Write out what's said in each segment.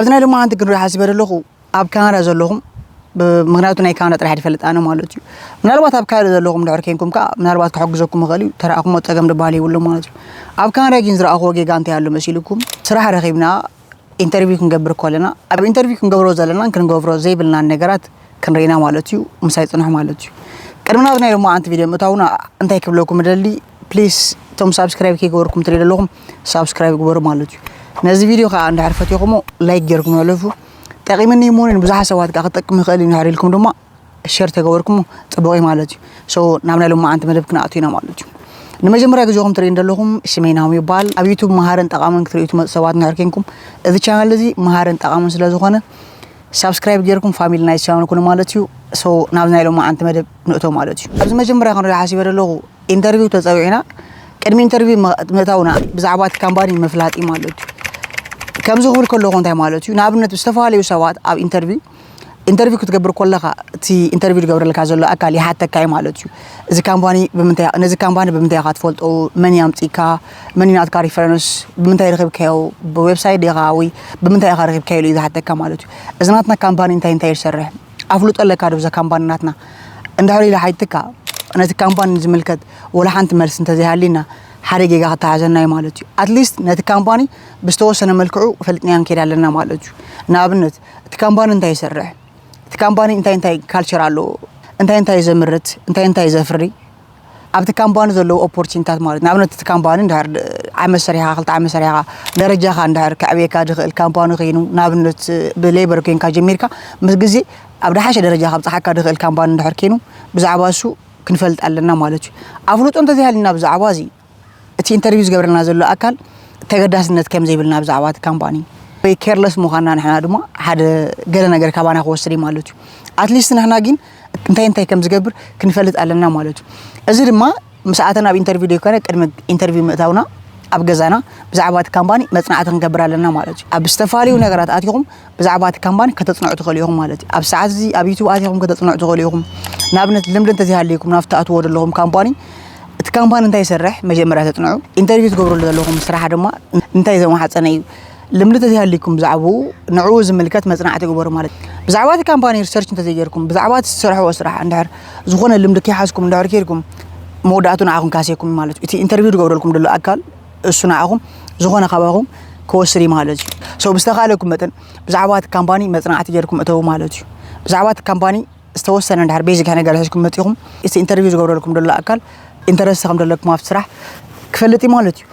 ኣብዚ ናይ ሎማዓንቲ ክንሪኦ ሓሲበ ዘለኹ ኣብ ካናዳ ዘለኹም፣ ምክንያቱ ናይ ካናዳ ጥራሕ ይፈልጥ ኣነ ማለት እዩ። ምናልባት ኣብ ካናዳ ዘለኹም ድሕር ኬንኩም ከዓ ምናልባት ክሕግዘኩም ይኽእል እዩ። ተረኣኹሞ ፀገም ድበሃል የብሉ ማለት እዩ። ኣብ ካናዳ ግን ዝረኣኹዎ ጌጋ እንታይ ኣሎ መሲልኩም? ስራሕ ረኺብና ኢንተርቪው ክንገብር ከለና ኣብ ኢንተርቪው ክንገብሮ ዘለናን ክንገብሮ ዘይብልናን ነገራት ክንርኢና ማለት እዩ። ምሳይ ፅንሑ ማለት እዩ። ቅድሚ ናብ ናይ ሎማዓንቲ ቪድዮ ምእታውና እንታይ ክብለኩም ደሊ፣ ፕሊስ እቶም ሳብስክራይብ ከይገበርኩም ትሪኢ ዘለኹም ሳብስክራይብ ግበሩ ማለት እዩ። ነዚ ቪድዮ ከዓ እንድሕር ፈትኹሞ ላይክ ጌርኩም ኣለፉ። ጠቂምኒ እሞ ንብዙሓት ሰባት ከዓ ክጠቅም ይኽእል እዩ እንድሕር ኢልኩም ድማ ሸር ተገበርኩም ፅቡቅ እዩ ማለት እዩ። ሶ ናብ ናይ ሎማዓንቲ መደብ ክንኣቱ ኢና ማለት እዩ። ንመጀመርያ ግዜኹም ትሪኢ ዘለኹም ሽመይ ናሆም ይበሃል። ኣብ ዩቱብ መሃርን ጠቃምን ክትሪኡ ትመፁ ሰባት እንድሕር ኬንኩም እዚ ቻናል እዚ መሃርን ጠቃምን ስለ ዝኾነ ሳብስክራይብ ጌርኩም ፋሚሊ ናይ ቻናል ኩኑ ማለት እዩ። ሶ ናብ ናይ ሎማዓንቲ መደብ ንእቶ ማለት እዩ። ኣብዚ መጀመርያ ክንሪኦ ሓሲበ ዘለኹ ኢንተርቪው ተፀዊዕና ቅድሚ ኢንተርቪው ምእታውና ብዛዕባ እቲ ካምፓኒ ምፍላጥ እዩ ማለት እዩ። ከምዚ ክብል ከለኹ እንታይ ማለት እዩ? ንኣብነት ዝተፈላለዩ ሰባት ኣብ ኢንተርቪው ኢንተርቪው ክትገብር ከለኻ እቲ ኢንተርቪው ዝገብረልካ ዘሎ ኣካል ይሓተካ እዩ ማለት እዩ። እዚ ካምፓኒ ብምንታይ ነዚ ካምፓኒ ብምንታይ ኢኻ ትፈልጦ? መን ያምፂካ? መን እዩ ናትካ ሪፈረንስ? ብምንታይ ረኺብካዮ? ብዌብሳይት ዲኻ ወይ ብምንታይ ኢኻ ረኺብካዮ ኢሉ እዩ ዝሓተካ ማለት እዩ። እዚ ናትና ካምፓኒ እንታይ እንታይ ይሰርሕ? ኣፍልጦ ኣለካ ዶ ብዛ ካምፓኒ ናትና? እንድሕር ኢሉ ሓይትካ ነቲ ካምፓኒ ዝምልከት ወላ ሓንቲ መልሲ እንተዘይሃሊና ሓደ ጌጋ ክተሓዘና እዩ ማለት እዩ። ኣትሊስት ነቲ ካምፓኒ ብዝተወሰነ መልክዑ ፈልጥናዮ ንከይድ ኣለና ማለት እዩ። ንኣብነት እቲ ካምፓኒ እንታይ ይሰርሕ? እቲ ካምፓኒ እንታይ እንታይ ካልቸር ኣለዎ? እንታይ እንታይ ዘምርት? እንታይ እንታይ ዘፍሪ? ኣብቲ ካምፓኒ ዘለዉ ኦፖርቹኒታት ማለት ንኣብነት እቲ ካምፓኒ እንድሕር ዓመት ሰሪሕካ ክልተ ዓመት ሰሪሕካ ደረጃኻ እንድሕር ከዕብየካ ዝኽእል ካምፓኒ ኮይኑ ንኣብነት ብሌበር ኮይንካ ጀሚርካ ምስ ግዜ ኣብ ደሓሸ ደረጃ ካብፅሓካ ዝኽእል ካምፓኒ እንድሕር ኮይኑ ብዛዕባ እሱ ክንፈልጥ ኣለና ማለት እዩ። ኣፍልጦ እንተዘይሃልና ብዛዕባ እዚ እቲ ኢንተርቪው ዝገብረልና ዘሎ ኣካል ተገዳስነት ከም ዘይብልና ብዛዕባ እቲ ካምፓኒ ወይ ኬርለስ ምዃንና ንሕና ድማ ሓደ ገለ ነገር ካባና ክወስድ እዩ ማለት እዩ። ኣትሊስት ንሕና ግን እንታይ እንታይ ከም ዝገብር ክንፈልጥ ኣለና ማለት እዩ። እዚ ድማ ምስ ኣተና ኣብ ኢንተርቪው ዘይኮነ ቅድሚ ኢንተርቪው ምእታውና ኣብ ገዛና ብዛዕባ እቲ ካምፓኒ መፅናዕቲ ክንገብር ኣለና ማለት እዩ። ኣብ ዝተፈላለዩ ነገራት ኣቲኹም ብዛዕባ እቲ ካምፓኒ ከተፅንዑ ትኽእሉ ኢኹም ማለት እዩ። ኣብ ሰዓት እዚ ኣብ ዩቱብ ኣቲኹም ከተፅንዑ ትኽእሉ ኢኹም። ንኣብነት ልምዲ እንተዘይሃልይኩም ናብቲ ትኣትዎ ዘለኹም ካምፓኒ እቲ ካምፓኒ እንታይ ይሰርሕ መጀመርያ ተፅንዑ። ኢንተርቪው ትገብርሉ ዘለኹም ስራሕ ድማ እንታይ ዘማሓፀነ እዩ። ልምዲ እንተዘይሃልይኩም ብዛዕባኡ ንዕኡ ዝምልከት መፅናዕቲ ግበሩ ማለት እዩ። ብዛዕባ እቲ ካምፓኒ ሪሰርች እንተዘይጌርኩም ብዛዕባ እቲ ዝሰርሕዎ ስራሕ እንድሕር ዝኾነ ልምዲ ከይሓዝኩም እንድሕር ኬድኩም መወዳእቱ ንዓኹም ካሴኩም ማለት እዩ። እቲ ኢንተርቪው ዝገብረልኩም ዘሎ ኣካል እሱ ንዓኹም ዝኾነ ካባኹም ክወስድ እዩ ማለት እዩ። ሶ ብዝተኻለኩም መጠን ብዛዕባ እቲ ካምፓኒ መፅናዕቲ ጌርኩም እተው ማለት እዩ። ብዛዕባ እቲ ካምፓኒ ዝተወሰነ እንድሕር ቤዚክ ነገር ሒዝኩም መፂኹም እቲ ኢንተርቪው ዝገብረልኩም ዘሎ ኣካል ኢንተረስት ከም ዘለኩም ኣብቲ ስራሕ ክፈልጥ እዩ ማለት እዩ።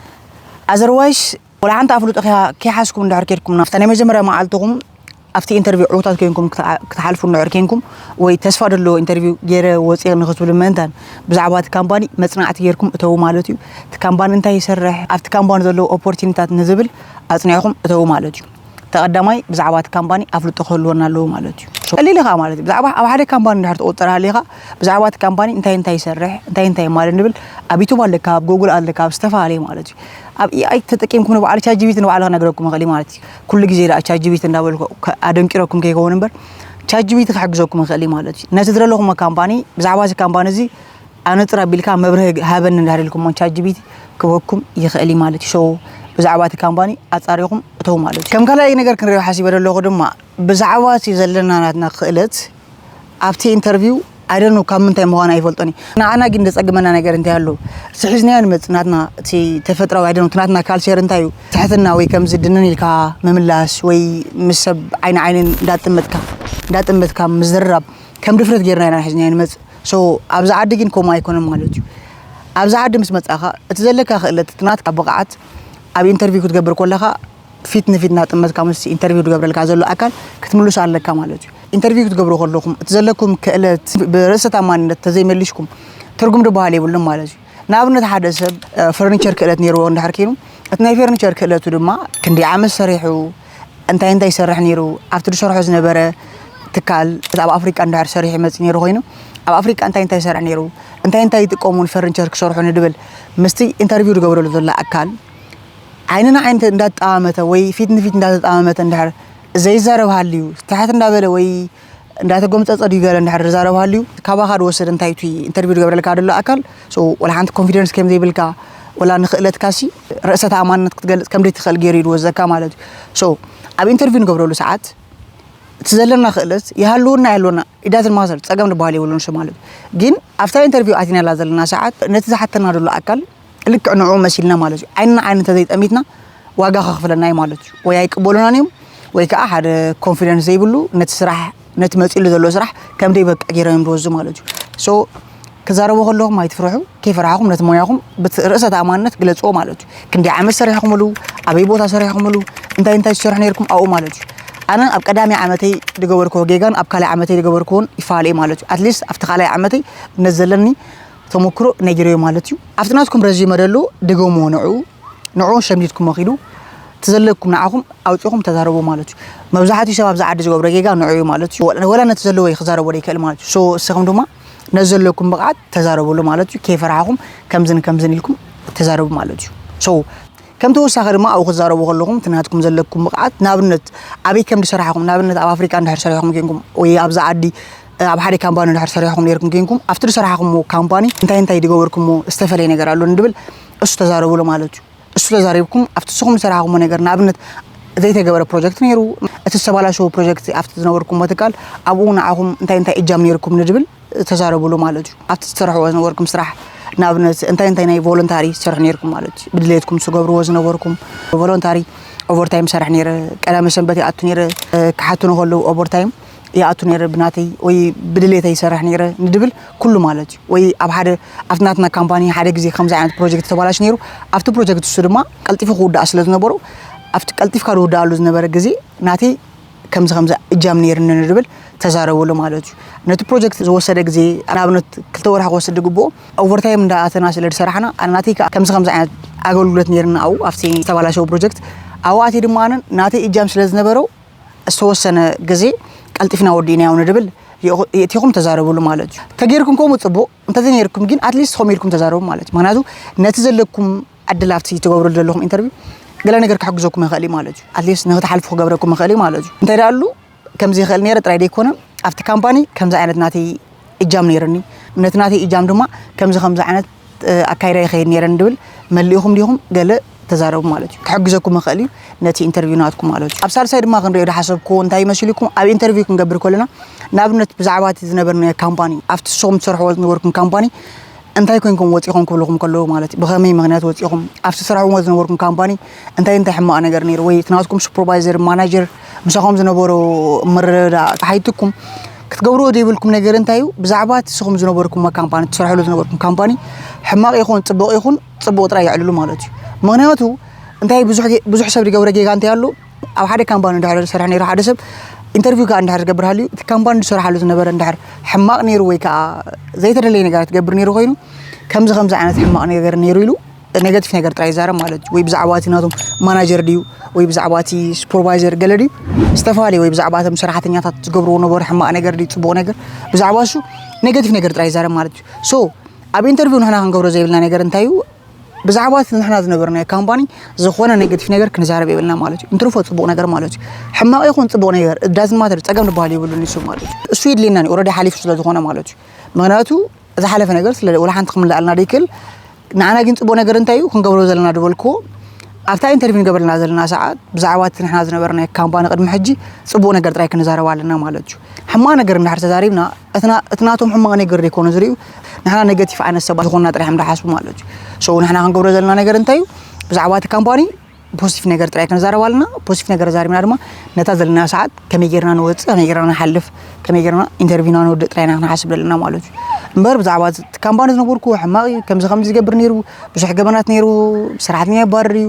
ኣዘርዋይስ ወላ ሓንቲ ኣፍልጦ ከይሓዝኩም እንድሕር ኬድኩም ናብታ ናይ መጀመርያ መዓልትኹም ኣብቲ ኢንተርቪው ዕዉታት ኮይንኩም ክትሓልፉ እንድሕር ኬንኩም ወይ ተስፋ ዘለዎ ኢንተርቪው ገይረ ወፅየ ንክትብሉ ምእንታን ብዛዕባ እቲ ካምፓኒ መፅናዕቲ ጌርኩም እተው ማለት እዩ። እቲ ካምፓኒ እንታይ ይሰርሕ ኣብቲ ካምፓኒ ዘለዉ ኦፖርቹኒታት ንዝብል ኣፅኒዕኹም እተው ማለት እዩ። ተቐዳማይ ብዛዕባ እቲ ካምፓኒ ኣፍልጦ ክህልወና ኣለዎ ማለት እዩ። ቀሊል ኢኻ ማለት እዩ። ብዛዕባ ኣብ ሓደ ካምፓኒ እንድሕር ትቑፀር ሃሊኻ ብዛዕባ እቲ ካምፓኒ እንታይ እንታይ ይሰርሕ እንታይ እንታይ ማለት ንብል ኣብ ዩቱብ ኣለካ ኣብ ጉግል ኣለካ ኣብ ዝተፈላለየ ማለት እዩ። ኣብ ኤኣይ ተጠቂምኩም ንባዕሉ ቻት ጂቢቲ ንባዕሉ ክነግረኩም ይኽእል ማለት እዩ። ኩሉ ግዜ ደኣ ቻት ጂቢቲ እንዳበልኩ ኣደንቂረኩም ከይከውን እምበር ቻት ጂቢቲ ክሕግዘኩም ይኽእል እዩ ማለት እዩ። ነቲ ዝደለኹሞ ካምፓኒ ብዛዕባ እዚ ካምፓኒ እዚ ኣነፅር ኣቢልካ መብርሂ ሃበኒ እንዳህር ኢልኩሞ ቻት ጂቢቲ ክበኩም ይኽእል እዩ ማለት እዩ። ሶ ብዛዕባ እቲ ካምፓኒ ኣፃሪኹም እተው ማለት እዩ። ከም ካልኣይ ነገር ክንሪኦ ሓሲበ ዘለኹ ድማ ብዛዕባ እቲ ዘለና ናትና ክእለት ኣብቲ ኢንተርቪው ኣይደኑ ካብ ምንታይ ምዃኑ ኣይፈልጦን እዩ። ንዓና ግን ዘፀግመና ነገር እንታይ ኣሎ? እቲ ሒዝናዮ ንመፅ ናትና እቲ ተፈጥራዊ ኣይደኑ እቲ ናትና ካልቸር እንታይ እዩ? ትሕትና ወይ ከምዚ ድንን ኢልካ ምምላስ ወይ ምስ ሰብ ዓይኒ ዓይኒ እንዳጥመትካ እንዳጥመትካ ምዝርራብ ከም ድፍረት ጌርና ኢና ሒዝናዮ ንመፅ። ሶ ኣብዚ ዓዲ ግን ከምኡ ኣይኮነን ማለት እዩ። ኣብዚ ዓዲ ምስ መፃኻ እቲ ዘለካ ክእለት እቲ ናትካ ብቕዓት ኣብ ኢንተርቪው ክትገብር ከለኻ ፊት ንፊት እናጥመትካ ምስ ኢንተርቪው ዝገብረልካ ዘሎ ኣካል ክትምልሶ ኣለካ ማለት እዩ። ኢንተርቪው ክትገብሩ ከለኹም እቲ ዘለኩም ክእለት ብርእሰ ታማንነት ተዘይመሊስኩም ትርጉም ዝበሃል የብሉን ማለት እዩ። ንኣብነት ሓደ ሰብ ፈርኒቸር ክእለት ነይርዎ እንድሕር ኮይኑ እቲ ናይ ፈርኒቸር ክእለቱ ድማ ክንደይ ዓመት ሰሪሑ እንታይ እንታይ ይሰርሕ ነይሩ ኣብቲ ዝሰርሖ ዝነበረ ትካል ኣብ ኣፍሪቃ እንድሕር ሰሪሑ መፅእ ነይሩ ኮይኑ ኣብ ኣፍሪቃ እንታይ እንታይ ይሰርሕ ነይሩ እንታይ እንታይ ይጥቀሙ ንፈርኒቸር ክሰርሑ ንድብል ምስቲ ኢንተርቪው ዝገብረሉ ዘሎ ኣካል ዓይኒ ንዓይኒ እንዳተጠማመተ ወይ ፊት ንፊት እንዳተጠማመተ እንድሕር ዘይዛረብ ሃልዩ ትሕት እንዳበለ ወይ እንዳተጎምፀፀ ድዩ ገለ እንድሕር ዝዛረብ ሃልዩ ካባኻ ዝወስድ እንታይ እቲ ኢንተርቪው ዝገብረልካ ዘሎ ኣካል ሶ ወላ ሓንቲ ኮንፊደንስ ከም ዘይብልካ ወላ ንክእለትካሲ ርእሰ ተኣማንነት ክትገልፅ ከም ዘይትኽእል ገይሩ እዩ ዝወዘካ ማለት እዩ። ሶ ኣብ ኢንተርቪው ንገብረሉ ሰዓት እቲ ዘለና ክእለት ይሃልወና ይሃልወና፣ it doesn't matter፣ ጸገም ዝበሃል የብሉን እሱ ማለት እዩ። ግን ኣብታ ኢንተርቪው ኣቲናላ ዘለና ሰዓት ነቲ ዝሓተና ዘሎ ኣካል ልክዕ ንዕኡ መሲልና ማለት እዩ። ዓይንና ዓይኒ እንተዘይጠሚትና ዋጋ ከኽፍለና እዩ ማለት እዩ። ወይ ኣይቅበሉናን እዮም፣ ወይ ከዓ ሓደ ኮንፊደንስ ዘይብሉ ነቲ ስራሕ፣ ነቲ መፂሉ ዘሎ ስራሕ ከም ደይበቅዕ ገይሮም እዮም ዝወስዱ ማለት እዩ። ሶ ክዛረቡ ከለኹም ኣይትፍርሑ፣ ከይፈራሕኹም ነቲ ሞያኹም ብት-፣ ርእሰ ተኣማንነት ግለፅዎ ማለት እዩ። ክንደይ ዓመት ሰሪሕኹምሉ፣ ኣበይ ቦታ ሰሪሕኹምሉ፣ እንታይ እንታይ ትሰርሑ ነይርኩም ኣብኡ ማለት እዩ። ኣነ ኣብ ቀዳማይ ዓመተይ ዝገበርክዎ ጌጋን ኣብ ካልኣይ ዓመተይ ዝገበርክዎን ይፈላለ እዩ ማለት እዩ። ኣትሊስት ኣብቲ ካልኣይ ዓመተይ ነቲ ዘለኒ ተመክሮ ነጊረዮ ማለት እዩ። ኣብቲ ናትኩም ረዚመ ደሎ ድገምዎ ንዕኡ፣ ንዕኡ ሸምዲድኩሞ ኪዱ፣ እቲ ዘለኩም ንዓኹም ኣውፂኹም ተዛረቡ ማለት እዩ። መብዛሕትኡ ሰብ ኣብዚ ዓዲ ዝገብሮ ጌጋ ንዕኡ እዩ ማለት እዩ። ወላ፣ ወላ ነቲ ዘለዎ እዩ ክዛረቦ ዘይክእል ማለት እዩ። ሶ ንስኹም ድማ ነቲ ዘለኩም ብቕዓት ተዛረብሉ ማለት እዩ። ከይፈራሕኹም ከምዝን ከምዝን ኢልኩም ተዛረቡ ማለት እዩ። ሶ ከም ተወሳኺ ድማ ኣብኡ ክዛረቡ ከለኹም እቲ ናትኩም ዘለኩም ብቕዓት፣ ንኣብነት ኣበይ ከም ዝሰራሕኹም፣ ንኣብነት ኣብ ኣፍሪቃ እንድሕር ሰሪሕኹም ጌንኩም ወይ ኣብዚ ዓዲ ኣብ ሓደ ካምፓኒ እንድሕር ሰሪሕኹም ኔርኩም ጌንኩም፣ ኣብቲ ዝሰራሕኹምዎ ካምፓኒ እንታይ እንታይ ዝገበርኩምዎ ዝተፈለየ ነገር ኣሎ ንድብል፣ እሱ ተዛረብሉ ማለት እዩ። እሱ ተዛሪብኩም ኣብቲ ንስኹም ዝሰራሕኹምዎ ነገር፣ ንኣብነት ዘይተገበረ ፕሮጀክት ነይሩ፣ እቲ ዝተባላሸወ ፕሮጀክት ኣብቲ ዝነበርኩምዎ ትካል፣ ኣብኡ ንዓኹም እንታይ እንታይ እጃም ነይርኩም ንድብል ተዛረብሉ ማለት እዩ። ኣብቲ ዝሰርሕዎ ዝነበርኩም ስራሕ፣ ንኣብነት እንታይ እንታይ ናይ ቮለንታሪ ትሰርሑ ነይርኩም ማለት እዩ። ብድሌትኩም ትገብርዎ ዝነበርኩም ቮለንታሪ፣ ኦቨርታይም ሰርሕ ነይረ፣ ቀዳመ ሰንበት ይኣቱ ነይረ፣ ክሓቱኒ ከለዉ ኦቨርታይም ይኣቱ ነይረ ብናተይ ወይ ብድሌተይ ይሰርሕ ነይረ ንድብል ኩሉ ማለት እዩ። ወይ ኣብ ሓደ፣ ኣብቲ ናትና ካምፓኒ ሓደ ግዜ ከምዚ ዓይነት ፕሮጀክት ተባላሽ ነይሩ። ኣብቲ ፕሮጀክት እሱ ድማ ቀልጢፉ ክውዳእ ስለ ዝነበሩ፣ ኣብቲ ቀልጢፍካ ዝውዳኣሉ ዝነበረ ግዜ ናተይ ከምዚ ከምዚ እጃም ነይርኒ ንድብል ተዛረብሉ ማለት እዩ። ነቲ ፕሮጀክት ዝወሰደ ግዜ፣ ንኣብነት ክልተ ወርሒ ክወስድ ዝግብኦ፣ ኦቨርታይም እንዳኣተና ስለ ዝሰራሕና፣ ኣነ ናተይ ከኣ ከምዚ ከምዚ ዓይነት ኣገልግሎት ነይርኒ ኣብኡ፣ ኣብቲ ዝተባላሸወ ፕሮጀክት ኣብኡ ኣትየ ድማ ኣነ ናተይ እጃም ስለ ዝነበረው ዝተወሰነ ግዜ ቀልጢፍና ወዲእናዮ ንድብል የእኹ-፣ የእቲኹም ተዛረብሉ ማለት እዩ። ተገይርኩም ከምኡ ጽቡቕ፣ እንተዘይነይርኩም ግን ኣትሊስት ከምኡ ኢልኩም ተዛረቡ ማለት እዩ። ምኽንያቱ ነቲ ዘለኩም ዕድል ኣብቲ ትገብሩ ዘለኹም ኢንተርቪው ገለ ነገር ክሕግዘኩም ይኽእል እዩ ማለት እዩ። ኣትሊስት ንክትሓልፉ ክገብረኩም ይኽእል እዩ ማለት እዩ። እንታይ ደኣ ኣሉ ከምዚ ይኽእል ነይረ ጥራይ ደይኮነ፣ ኣብቲ ካምፓኒ ከምዚ ዓይነት ናተይ እጃም ነይርኒ፣ ነቲ ናተይ እጃም ድማ ከምዚ ከምዚ ዓይነት፣ እ፣ ኣካይዳ ይኸይድ ነይረ ንድብል መሊእኹም ዲኹም ገለ ተዛረቡ ማለት እዩ። ክሕግዘኩም ይኽእል እዩ ነቲ ኢንተርቪው ናትኩም ማለት እዩ። ኣብ ሳልሳይ ድማ ክንሪኦ ዝሓሰብኩዎ እንታይ መሲልኩም፣ ኣብ ኢንተርቪው ክንገብር ከለና ንኣብነት ብዛዕባ እቲ ዝነበርናዮ ካምፓኒ፣ ኣብቲ ንስኹም ትሰርሕዎ ዝነበርኩም ካምፓኒ እንታይ ኮይንኩም ወፂኹም ክብልኹም ከለዉ ማለት እዩ፣ ብኸመይ ምኽንያት ወፂኹም፣ ኣብቲ ትሰርሕዎ ዝነበርኩም ካምፓኒ እንታይ እንታይ ሕማቕ ነገር ነይሩ፣ ወይ እቲ ናትኩም ሱፐርቫይዘር፣ ማናጀር፣ ምሳኹም ዝነበሩ ምርድዳእ ተሓይትኩም ክትገብርዎ ዘይብልኩም ነገር እንታይ እዩ? ብዛዕባ እቲ ንስኹም ዝነበርኩም ካምፓኒ፣ ትሰርሕሉ ዝነበርኩም ካምፓኒ ሕማቕ ይኹን ፅቡቕ ይኹን፣ ፅቡቕ ጥራይ የዕልሉ ማለት እዩ። ምኽንያቱ እንታይ ብዙሕ ጌ-፣ ብዙሕ ሰብ ዝገብረ ጌጋ እንታይ ኣሎ? ኣብ ሓደ ካምፓኒ እንድሕር ዝሰርሕ ነይሩ ሓደ ሰብ ኢንተርቪው ከኣ እንድሕር ዝገብር ሃልዩ፣ እቲ ካምፓኒ ዝሰርሓሉ ዝነበረ እንድሕር ሕማቕ ነይሩ ወይ ከኣ ዘይተደለየ ነገራት ዝገብር ነይሩ ኮይኑ፣ ከምዚ ከምዚ ዓይነት ሕማቕ ነገር ነይሩ ኢሉ ኔጋቲቭ ነገር ጥራይ ይዛረብ ማለት እዩ። ወይ ብዛዕባ እቲ ናቶም ማናጀር ድዩ ወይ ብዛዕባ እቲ ሱፐርቫይዘር ገለ ድዩ ዝተፈላለየ፣ ወይ ብዛዕባ እቶም ሰራሕተኛታት ዝገብርዎ ነበሩ ሕማቕ ነገር ድዩ ጽቡቕ ነገር፣ ብዛዕባ እሱ ኔጋቲቭ ነገር ጥራይ ይዛረብ ማለት እዩ። ሶ ኣብ ኢንተርቪው ንሕና ክንገብሮ ዘይብልና ነገር እንታይ እዩ? ብዛዕባ እቲ ንሕና ዝነበርናዮ ካምፓኒ ዝኾነ ኔጋቲቭ ነገር ክንዛረብ የብልና ማለት እዩ። እንትርፎ ጽቡቕ ነገር ማለት እዩ። ሕማቕ ይኹን ጽቡቕ ነገር፣ it doesn't matter፣ ጸገም ዝበሃል የብሉን ንሱ ማለት እዩ። እሱ የድልየና እዩ፣ ኦልሬዲ ሓሊፉ ስለ ዝኾነ ማለት እዩ። ምኽንያቱ ዝሓለፈ ነገር ስለ ወላ ሓንቲ ክምልኣልና ዘይክእል፣ ንዓና ግን ጽቡቕ ነገር እንታይ እዩ ክንገብሮ ዘለና ዝበልክዎ፣ ኣብታ ኢንተርቪው ንገብረልና ዘለና ሰዓት ብዛዕባ እቲ ንሕና ዝነበርናዮ ካምፓኒ ቅድሚ ሕጂ ጽቡቕ ነገር ጥራይ ክንዛረብ ኣለና ማለት እዩ። ሕማቕ ነገር እንድሕር ተዛሪብና፣ እቲ ና-፣ እቲ ናቶም ሕማቕ ነገር ዘይኮነ ዝርእዩ፣ ንሕና ኔጋቲቭ ዓይነት ሰባት ዝኾንና ጥራይ እዮም ዝሓስቡ ማለት እዩ። ሶ ንሕና ክንገብሮ ዘለና ነገር እንታይ እዩ? ብዛዕባ እቲ ካምፓኒ ፖዚቲቭ ነገር ጥራይ ክንዛረብ ኣለና። ፖዚቲቭ ነገር ዛሪብና ድማ ነታ ዘለና ሰዓት ከመይ ጌርና ንወጽእ፣ ከመይ ጌርና ንሓልፍ፣ ከመይ ጌርና ኢንተርቪውና ንወድእ ጥራይ ኢና ክንሓስብ ዘለና ማለት እዩ። እምበር ብዛዕባ እቲ ካምፓኒ ዝነበርኩ ሕማቕ እዩ፣ ከምዚ ከምዚ ዝገብር ነይሩ፣ ብዙሕ ገበናት ነይሩ፣ ሰራሕተኛ የባርር እዩ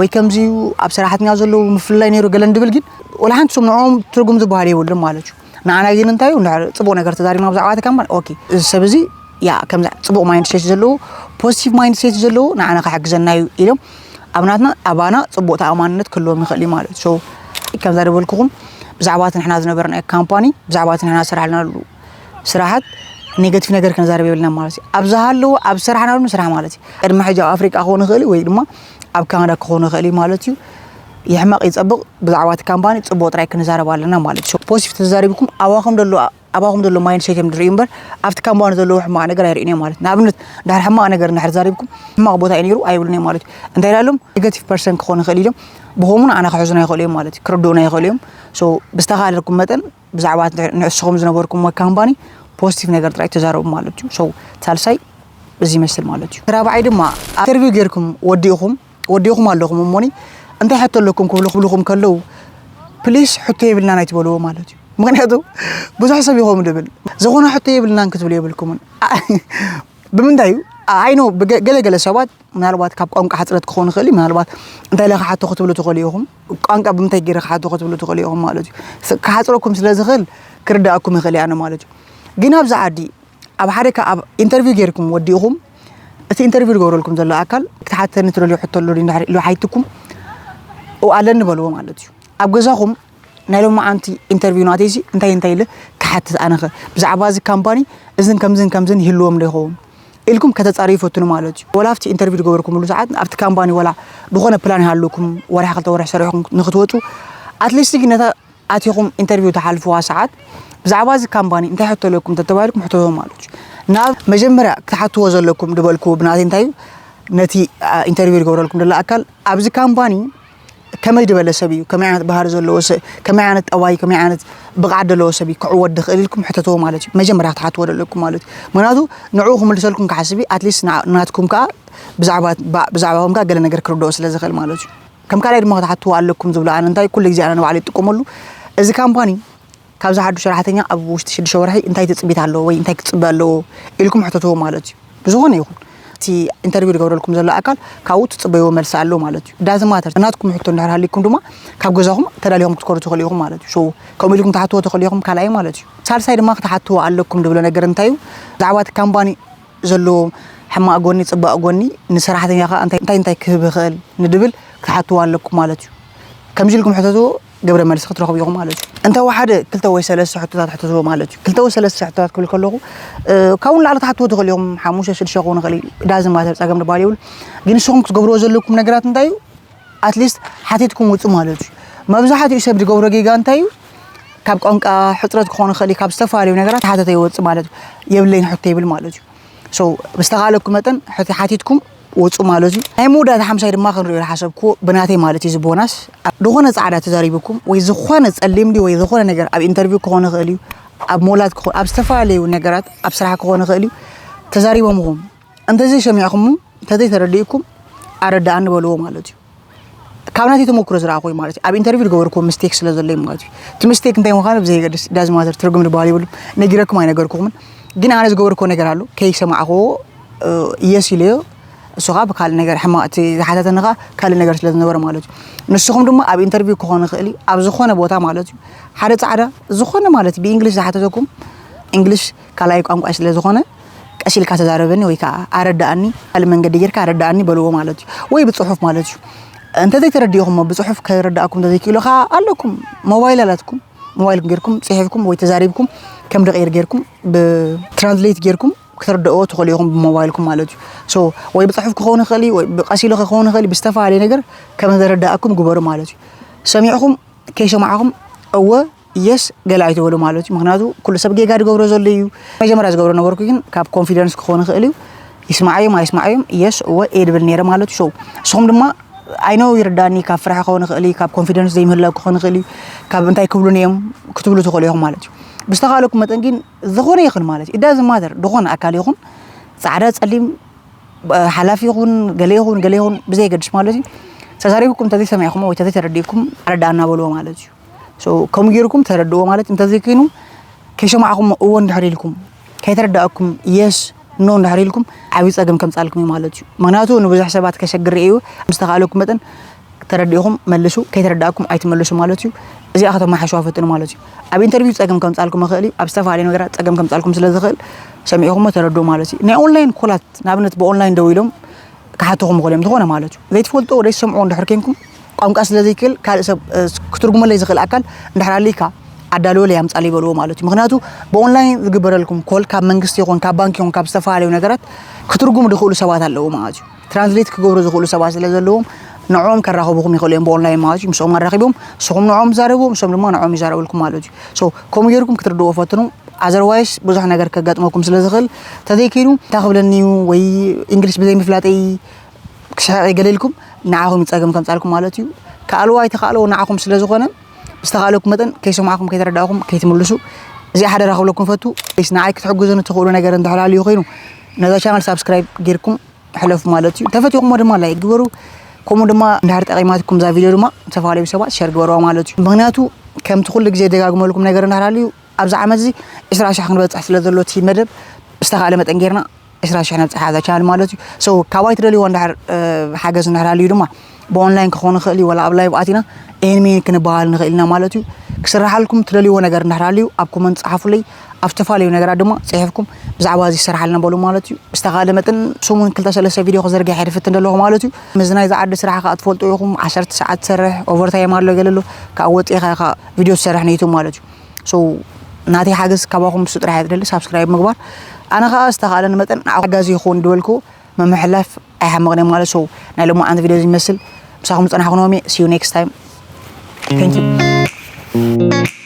ወይ ከምዚ እዩ፣ ኣብ ሰራሕተኛ ዘለዉ ምፍልላይ ነይሩ ገለ እንድብል ግን ወላ ሓንቲ ስም ንዕኦም ትርጉም ዝበሃል የብሉን ማለት እዩ። ንዓና ግን እንታይ እዩ፣ እንድሕር ጽቡቕ ነገር ተዛሪብና ብዛዕባ እቲ ካምፓኒ፣ ኦኬ፣ እዚ ሰብ እዚ ያ፣ ከምዚ ጽቡቕ ማይንድሴት ዘለዎ፣ ፖዚቲቭ ማይንድሴት ዘለዎ ንዓና ክሕግዘና እዩ ኢሎም ኣብ ናትና፣ ኣባና ጽቡቕ ተኣማንነት ክህልዎም ይኽእል እዩ ማለት እዩ። ሶ ከምዛ ዝበልኩኹም ብዛዕባ እቲ ንሕና ዝነበርናዮ ካምፓኒ፣ ብዛዕባ እቲ ንሕና ዝሰራሕናሉ ስራሓት ኔጋቲቭ ነገር ክንዛረብ የብልና ማለት እዩ። ኣብ ዝሃለወ፣ ኣብ ዝሰራሕናሉ ንስራሕ ማለት እዩ። ቅድሚ ሕጂ ኣብ ኣፍሪቃ ክኾን ይኽእል እዩ ወይ ድማ ኣብ ካናዳ ክኾን ይኽእል እዩ ማለት እዩ። ይሕመቕ ይጸብቕ፣ ብዛዕባ እቲ ካምፓኒ ጽቡቕ ጥራይ ክንዛረብ ኣለና ማለት እዩ። ፖዚቲቭ ተዛሪብኩም ኣባኹም ደሎ፣ ኣባኹም ዘሎ ማይንድሴት እዮም ዝርእዩ እምበር ኣብቲ ካምፓኒ ዘለዎ ሕማቕ ነገር ኣይርእዩን እዮም ማለት እዩ። ንኣብነት እንድሕር ሕማቕ ነገር እንድሕር ተዛሪብኩም ሕማቕ ቦታ እዩ ነይሩ ኣይብሉን እዮም ማለት እዩ። እንታይ ኢሎም ኔጋቲቭ ፐርሰን ክኾን ይኽእል ኢሎም ብኸምኡ ኣነ ክሕዙና ይኽእሉ እዮም ማለት እዩ፣ ክርድኡና ይኽእሉ እዮም። So ብዝተኻለኩም መጠን ብዛዕባ ንስኹም ዝነበርኩም ካምፓኒ ፖዚቲቭ ነገር ጥራይ ተዛረቡ ማለት እዩ። So ሳልሳይ እዚ ይመስል ማለት እዩ። ራብዓይ ድማ ኢንተርቪው ጌርኩም ወዲእኹም ወዲእኹም ኣለኹም እሞኒ እንታይ ሕቶ ኣለኩም ክብሉ ክብልኹም ከለዉ ፕሊስ ሕቶ የብልናን ኣይትበልዎ ማለት እዩ። ምክንያቱ ብዙሕ ሰብ ይኸም ድብል ዝኾነ ሕቶ የብልናን ክትብሉ የብልኩምን። ብምንታይ እዩ? ኣይኖ ገለገለ ሰባት ምናልባት ካብ ቋንቋ ሓፅረት ክኸውን ይኽእል እዩ። ምናልባት እንታይ ኢለ ክሓቶ ክትብሉ ትኽእሉ ኢኹም። ቋንቋ ብምንታይ ገይረ ክሓቶ ክትብሉ ትኽእሉ ኢኹም ማለት እዩ። ክሓፅረኩም ስለ ዝኽእል ክርዳእኩም ይኽእል እየ ኣነ ማለት እዩ። ግን ኣብዚ ዓዲ ኣብ ሓደ ካብ ኢንተርቪው ጌርኩም ወዲእኹም እቲ ኢንተርቪው ዝገብረልኩም ዘሎ ኣካል ክትሓተኒ ትደልዩ ሕቶ ኣሎ ኢሉ ሓይትኩም ኣለኒ በልዎ ማለት እዩ። ኣብ ገዛኹም ናይ ሎማዓንቲ ኢንተርቪው ናተይሲ እንታይ እንታይ ኢለ ክሓትት ኣነኸ ብዛዕባ እዚ ካምፓኒ እዝን ከምዝን ከምዝን ይህልዎም ዶ ይኸውን ኢልኩም ከተጻርዩ ፈትኑ ማለት እዩ። ወላ ኣብቲ ኢንተርቪው ዝገበርኩምሉ ሰዓት ኣብቲ ካምፓኒ ወላ ዝኾነ ፕላን ይሃልኩም ወርሒ ክልተ ወርሒ ሰሪሕኩም ንክትወፁ ኣትሊስት ግን ነታ ኣቲኹም ኢንተርቪው ትሓልፍዋ ሰዓት ብዛዕባ እዚ ካምፓኒ እንታይ ሕቶ ኣለኩም ተተባሂልኩም ሕተቶ ማለት እዩ። ናብ መጀመርያ ክትሓትዎ ዘለኩም ዝበልኩ ብናተይ እንታይ እዩ ነቲ ኢንተርቪው ዝገብረልኩም ዘሎ ኣካል ኣብዚ ካምፓኒ ከመይ ዝበለ ሰብ እዩ፣ ከመይ ዓይነት ባህሪ ዘለዎ ሰብ፣ ከመይ ዓይነት ጠባይ፣ ከመይ ዓይነት ብቕዓት ዘለዎ ሰብ እዩ ክዕወት ዝኽእል ኢልኩም ሕተትዎ ማለት እዩ። መጀመርያ ክትሓትዎ ዘለኩም ማለት እዩ። ምክንያቱ ንዕኡ ክምልሰልኩም ክሓስብ እዩ። ኣትሊስት ናትኩም ከዓ ብዛዕባኹም ከዓ ገለ ነገር ክርድኦ ስለ ዝኽእል ማለት እዩ። ከም ካልኣይ ድማ ክትሓትዎ ኣለኩም ዝብሎ ኣነ እንታይ ኩሉ ግዜ ኣነ ንባዕሉ ይጥቀመሉ እዚ ካምፓኒ ካብዚ ሓዱሽ ሰራሕተኛ ኣብ ውሽጢ ሽዱሽተ ወርሒ እንታይ ትፅቢት ኣለዎ ወይ እንታይ ክትፅበ ኣለዎ ኢልኩም ሕተትዎ ማለት እዩ። ብዝኾነ ይኹን እቲ ኢንተርቪው ዝገብረልኩም ዘሎ ኣካል ካብኡ ትፅበይዎ መልሲ ኣሎ ማለት እዩ። ዳዝ ማተር ናትኩም ሕቶ እንድሕር ሃሊኩም ድማ ካብ ገዛኹም ተዳሊኹም ክትከዱ ትኽእሉ ኢኹም ማለት እዩ። ከምኡ ኢልኩም ትሓትዎ ትኽእሉ ኢኹም ካልኣይ ማለት እዩ። ሳልሳይ ድማ ክትሓትዎ ኣለኩም ዝብሎ ነገር እንታይ እዩ ብዛዕባ እቲ ካምፓኒ ዘለዎ ሕማቕ ጎኒ ፅባቕ ጎኒ ንሰራሕተኛ ከዓ እንታይ እንታይ ክህብ ይኽእል ንድብል ክትሓትዎ ኣለኩም ማለት እዩ። ከምዚ ኢልኩም ሕተትዎ ግብረ መልሲ ክትረኽቡ ኢኹም ማለት እዩ። እንተ ወሓደ ክልተ ወይ ሰለስተ ሕቶታት ሕተትዎ ማለት እዩ። ክልተ ወይ ሰለስተ ሕቶታት ክብል ከለኹ ካብኡ ንላዕሊ ክትሓትዎ ትኽእሉ ኢኹም። ሓሙሽተ ሽዱሽተ ክኾኑ ይኽእል እዩ። ዳዝ ማተር ፀገም ድባል የብሉ። ግን ንስኹም ክትገብርዎ ዘለኩም ነገራት እንታይ እዩ? ኣትሊስት ሓቲትኩም ውፁ ማለት እዩ። መብዛሕትኡ ሰብ ዝገብሮ ጌጋ እንታይ እዩ? ካብ ቋንቋ ሕፅረት ክኾን ይኽእል እዩ፣ ካብ ዝተፈላለዩ ነገራት ሓተተ ይወፅእ ማለት እዩ። የብለይን ሕቶ ይብል ማለት እዩ። So ብዝተኻለኩም መጠን ሕቲ ሓቲትኩም ውፁ ማለት እዩ። ናይ መወዳእታ ሓምሳይ ድማ ክንሪኦ ዝሓሰብኩዎ ብናተይ ማለት እዩ። እዚ ቦናስ ዝኾነ ፃዕዳ ተዛሪብኩም ወይ ዝኾነ ፀሊም ድዩ ወይ ዝኾነ ነገር ኣብ ኢንተርቪው ክኾን ይኽእል እዩ፣ ኣብ ሞላት ክኾን ኣብ ዝተፈላለዩ ነገራት ኣብ ስራሕ ክኾን ይኽእል እዩ ተዛሪቦምኹም እንተዘይሰሚዕኹም እንተዘይተረዲእኩም ኣረዳኣኒ በልዎ ማለት እዩ። ካብ ናተይ ተመክሮ ዝረኣኹ ማለት እዩ። ኣብ ኢንተርቪው ዝገበርኩዎ ምስቴክ ስለ ዘሎ እዩ ማለት እዩ። እቲ ምስቴክ እንታይ ምዃኑ ብዘየገድስ ዳዝ ማተር ትርጉም ዝበሃል የብሉ። ነጊረኩም ኣይነገርኩኹምን። ግን ኣነ ዝገበርኩዎ ነገር ኣሎ ከይሰማዕኹዎ የስ ኢለዮ። እሱ ከዓ ብካልእ ነገር ሕማቕ እቲ ዝሓተተኒ ከዓ ካልእ ነገር ስለ ዝነበረ ማለት እዩ። ንስኹም ድማ ኣብ ኢንተርቪው ክኾን ይኽእል እዩ ኣብ ዝኾነ ቦታ ማለት እዩ ሓደ ፃዕዳ ዝኾነ ማለት እዩ ብእንግሊሽ ዝሓተተኩም እንግሊሽ ካልኣይ ቋንቋ ስለ ዝኾነ ቀስ ኢልካ ተዛረበኒ ወይ ከዓ ኣረዳኣኒ ካልእ መንገዲ ጌርካ ኣረዳኣኒ በልዎ ማለት እዩ። ወይ ብፅሑፍ ማለት እዩ። እንተዘይተረዲእኹሞ ብፅሑፍ ከረዳእኩም እንተዘይክእሉ ከዓ ኣለኩም ሞባይል ኣላትኩም ሞባይልኩም ጌርኩም ፅሒፍኩም ወይ ተዛሪብኩም ከም ደቂር ጌርኩም ብትራንስሌት ጌርኩም ክትርድእዎ ትኽእሉ ኢኹም ብሞባይልኩም ማለት እዩ። So ወይ ብፅሑፍ ክኸውን ይኽእል እዩ ወይ ብቀስ ኢሉ ክኸውን ይኽእል እዩ ብዝተፈላለየ ነገር ከም ዘረዳእኩም ግበሩ ማለት እዩ። ሰሚዕኹም ከይሰማዕኹም እወ የስ ገለ ኣይትበሉ ማለት እዩ። ምክንያቱ ኩሉ ሰብ ጌጋ ዝገብሮ ዘሎ እዩ። መጀመርያ ዝገብሮ ነበርኩ ግን ካብ ኮንፊደንስ ክኾን ይኽእል እዩ ይስማዓዮም ኣይስማዓዮም የስ እወ እየ ድብል ነይረ ማለት እዩ። So ንስኹም ድማ ኣይነው ይርዳኒ ካብ ፍርሒ ክኸውን ይኽእል እዩ ካብ ኮንፊደንስ ዘይምህላው ክኾን ይኽእል እዩ ካብ እንታይ ክብሉን እዮም ክትብሉ ትኽእሉ ኢኹም ማለት እዩ። ብዝተኻለኩም መጠን ግን ዝኾነ ይኹን ማለት እዩ ዳዝ ማተር ዝኾነ ኣካል ይኹን ፃዕዳ ፀሊም ሓላፊ ይኹን ገለ ይኹን ገለ ይኹን ብዘየገድሽ ማለት እዩ ተዛሪብኩም እንተዘይሰሚዕኩሞ ወይ እንተዘይተረዲእኩም ኣረዳእና በልዎ ማለት እዩ። ከምኡ ጌርኩም ተረድእዎ ማለት እንተዘይኮይኑ ከይሰማዕኹም እዎ እንድሕር ኢልኩም ከይተረዳእኩም የስ ኖ እንድሕር ኢልኩም ዓብዪ ፀገም ከምፃልኩም እዩ ማለት እዩ። ምክንያቱ ንብዙሕ ሰባት ከሸግር እዩ። ምስተኻእለኩም መጠን ተረዲእኹም መልሱ፣ ከይተረዳእኩም ኣይትመልሱ ማለት እዩ። እዚኣ ከተመሓይሽዋ ፈትኑ ማለት እዩ። ኣብ ኢንተርቪው ፀገም ከምፃልኩም ይኽእል እዩ። ኣብ ዝተፈላለዩ ነገራት ፀገም ከምፃልኩም ስለ ዝኽእል ሰሚዕኹሞ ተረድኡ ማለት እዩ። ናይ ኦንላይን ኮላት ንኣብነት ብኦንላይን ደው ኢሎም ክሓተኹም ይኽእሉ እዮም ዝኾነ ማለት እዩ። ዘይትፈልጥዎ ዘይትሰምዕዎ እንድሕር ኮንኩም ቋንቋ ስለ ዘይክእል ካልእ ሰብ ክትርጉመለይ ዝኽእል ኣካል እንድሕር ኣልይካ ኣዳልወለይ ኣምፃለይ በልዎ ማለት እዩ። ምክንያቱ ብኦንላይን ዝግበረልኩም ኮል ካብ መንግስቲ ይኹን ካብ ባንክ ይኹን ካብ ዝተፈላለዩ ነገራት ክትርጉሙ ዝኽእሉ ሰባት ኣለዉ ማለት እዩ። ትራንስሌት ክገብሩ ዝኽእሉ ሰባት ስለ ዘለዎም ንዕኦም ከራኽቡኹም ይኽእሉ እዮም ብኦንላይን ማለት እዩ። ምስኦም ኣራኺቦም ንስኹም ንዕኦም ትዛረቡ ንሶም ድማ ንዕኦም ይዛረብልኩም ማለት እዩ። ከምኡ ጌርኩም ክትርድእዎ ፈትኑ። ኣዘርዋይስ ብዙሕ ነገር ከጋጥመኩም ስለ ዝኽእል ተዘይከይኑ እንታይ ክብለኒ እዩ ወይ እንግሊሽ ብዘይምፍላጠይ ክስሕቕ እየ ገለ ኢልኩም ንዓኹም ይፀገም ከምፃልኩም ማለት እዩ። ከኣልዎ ኣይተኻእልዎ ንዓኹም ስለ ዝኾነ ብዝተኻእለኩም መጠን ከይሰማዕኹም ከይተረዳእኹም ከይትምልሱ። እዚኣ ሓደራ ክብለኩም ፈቱ። ስ ንዓይ ክትሕግዙኒ ትኽእሉ ነገር እንድሕር ሃልዩ ኮይኑ ነዛ ቻናል ሳብስክራይብ ጌርኩም ሕለፉ ማለት እዩ። ተፈቲኹሞ ድማ ላይክ ግበሩ። ከምኡ ድማ እንድሕር ጠቒማትኩም እዛ ቪድዮ ድማ ዝተፈላለዩ ሰባት ሸር ግበርዋ ማለት እዩ። ምክንያቱ ከምቲ ኩሉ ግዜ ደጋግመልኩም ነገር እንድሕር ሃልዩ ኣብዚ ዓመት እዚ ዕስራ ሽሕ ክንበፅሕ ስለ ዘሎ እቲ መደብ ብዝተኻእለ መጠን ጌርና ዕስራ ሽሕ ነብፅሓ እዛ ቻናል ማለት እዩ። So ካባይ ትደልይዎ እንድሕር ሓገዝ እንድሕር ሃልዩ ድማ ብኦንላይን ክኾን ይኽእል እዩ፣ ወላ ኣብ ላይቭ ኣቲና ይህን ምሂን ክንበሃል ንኽእል ኢና ማለት እዩ። ክስርሓልኩም ትደልይዎ ነገር እንድሕር ሃልዩ ኣብ ኮመንት ፀሓፉለይ። ኣብ ዝተፈላለዩ ነገራት ድማ ፅሒፍኩም ብዛዕባ እዚ ይሰርሓልና በሉ ማለት እዩ። ብዝተኻእለ መጠን ሰሙን ክልተ ሰለስተ ቪድዮ ክዘርግሕ እየ ዝፍትን ዘለኹ ማለት እዩ። ምስዚ ናይዚ ዓዲ ስራሕ ከዓ ትፈልጡ ኢኹም፣ ዓሰርተ ሰዓት ትሰርሕ፣ ኦቨርታይም ኣሎ ገለ ኣሎ፣ ካብ ወፂእኻ ኢኻ ቪድዮ ትሰርሕ ነይቱ ማለት እዩ። So ናተይ ሓገዝ ካባኹም እሱ ጥራሕ እየ ዝደሊ፣ ሳብስክራይብ ምግባር። ኣነ ከዓ ዝተኻእለኒ መጠን ንዓኹም ሓጋዚ ይኸውን ድበልኩ ምምሕላፍ ኣይሓመቕን እየ ማለት። So ናይ ሎማዓንቲ ቪድዮ እዚ ይመስል። ምሳኹም ዝፀናሕኩ ኖሚ። See you next time. Thank you.